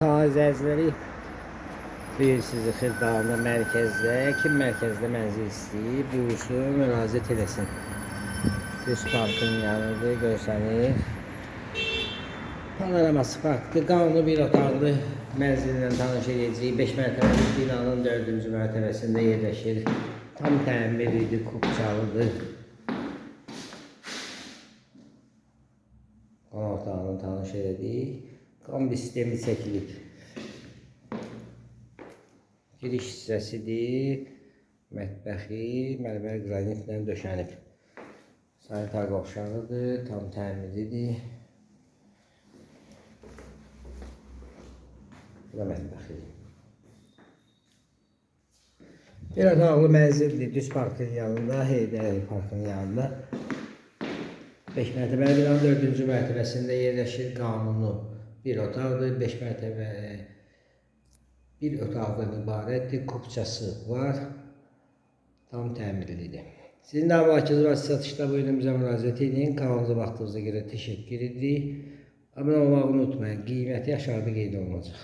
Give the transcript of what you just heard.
Kanal izləyiciləri, bugün sizi Xırdalanda mərkəzdə, kim mərkəzdə mənzil istəyir, buyursun, müraciət eləsin. Düz parkın yanıdır, görsənir. Panoraması parkdır, qanuni bir otaqlı mənzillə tanış edəcəyik. 5 mərtəbəli binanın 4-cü mərtəbəsində yerləşir. Tam təmirlidir, kupçalıdır. Qonaq otağını tanış elədik. Kombi sistemi çəkilib. Giriş hissəsidir. Mətbəxi mərmər qranitlə döşənib. Sanitar qovşağıdır, tam təmirlidir. Bu da mətbəxidir. Bir otaqlı mənzildir, düz parkın yanında, Heydər Əliyev parkının yanında. 5 mərtəbəli binanın 4-cü mərtəbəsində yerləşir, qanuni bir otaqdır, 5 mərtəbə bir otaqdan ibarətdir, kupçası var, tam təmirlidir. Sizin də əmlakınız varsa satışda, buyurun bizə müraciət edin. Kanalımıza baxdığınıza görə təşəkkür edirik. Abunə olmağı unutmayın. Qiyməti aşağıda qeyd olunacaq.